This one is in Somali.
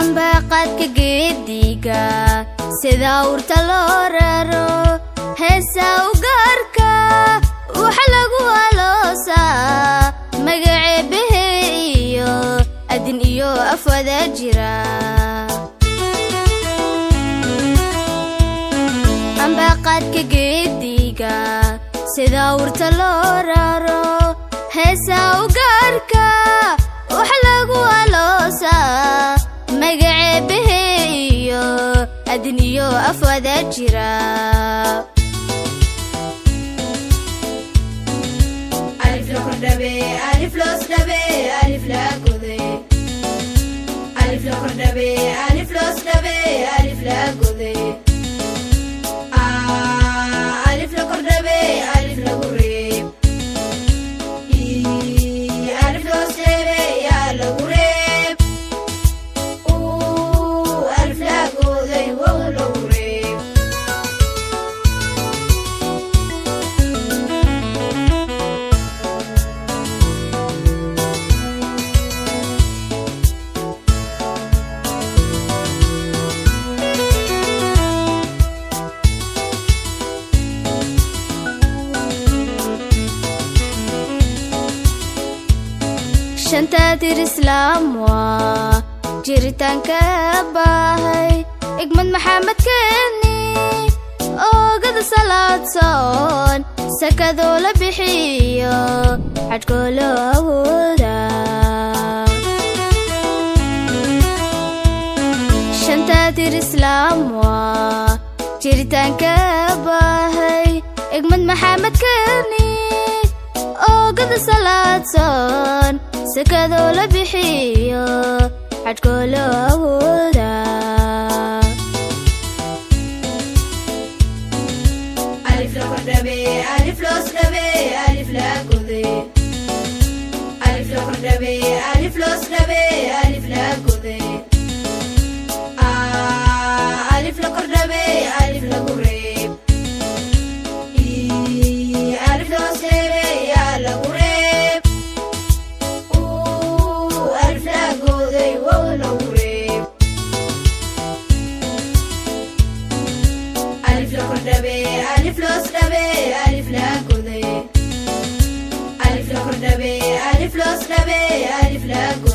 Ambaqaadka geediga sida awrta loo raro, heesa u gaarka waxa lagu aloosaa magaceebahe iyo adin iyo afwada jira. Ambaqaadka geediga sida awrta loo raro, heesa u gaarka waxa lagu aloosaa magaceebahe iyo adin iyo afwada jira. Alif la kordhabe, alif loos dhabe, alif la goday. Alif la kordhabe, alif loos dhabe, alif la goday. Alif la kordhabe, alif lagu reeb. Alif loos dhabe, ya lagu reeb. U alif la goday, wow lagu reeb. Shanta tir islaam waa jiritaanka baahay, Igmad Maxamed keeni oogada salaad soon, sakadoo la bixiyo, xajkoo loo awooda. Shanta tir islaam waa jiritaanka baahay, Igmad Maxamed keeni oogada salaad soon, sakadoo la bixiyo, xajkoo loo awooda. Alif la kordhabe, alif loos dhabe, alif la goday. Alif la kordhabe, alif loos dhabe, alif la goday. Alif la kordhabe, alif lagu reeb. Alif loos dhabe, ya lagu reeb. U alif la goday, wow lagu reeb. Alif la kordhabe, alif loos dhabe, alif la goday. Alif la kordhabe, alif loos dhabe, alif la goday.